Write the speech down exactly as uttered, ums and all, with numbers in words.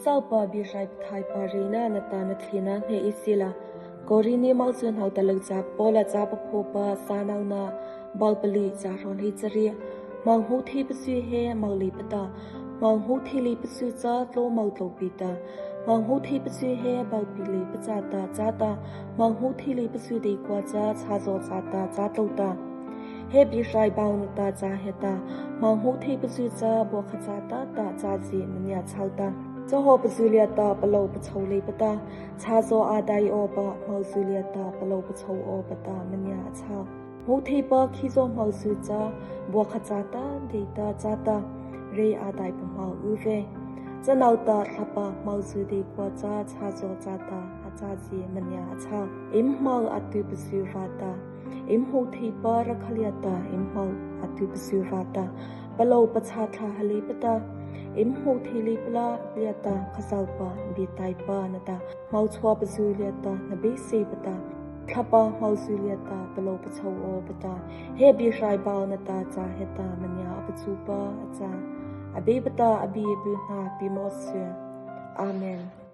Châpa Biehrai Pathaihpa reina nata nathlieina hnei ei sila. Korinthi moh chu hnohta Lôchapâ Pawla cha paphapa sâh nona, bâ palih, châ hrawh hlei charie. Hmo hmô thei pachu he hmo leipa ta, hmo hmô thei leipa chu cha tlao hmo tlao pi ta, hmo hmô thei pachu he bâ pi leipa châta châ ta, hmo hmô thei leipa chu deikua cha chhâzaw châta châ tlao ta. He Biehrai Baona ta cha heta, hmo hmô thei pachu cha buakha châta ta châzie maniah chho ta. Cha hawhpa zu liata palôh pachho leipa ta, chhâzaw a dai awpa hmo zu liata palôh pachho awpa ta maniah a chho. Hmô theipa khizaw hmo zu cha buakha châta deita châta, rei a dai pahno y vei. Chanô ta thlahpa hmo zu deikua cha chhâzaw châta a châzie maniah a chho. Eima hmo a tyh pachu vâta, eima hmô theipa rakha liata eima hmo a tyh pachu vâta, palôh pachâ thlâh ha leipa ta, eima hmô thei leipa liata Khazohpa bietaipa nata hmo chhuahpa zu liata hnabeiseihpa ta, thlahpa hmo zu liata palôh pachho awpa ta, he Biehrai Baona ta cha heta maniah a pachupa a châ. Abeipa ta a bie byhnâ pie mawh sy. Amen.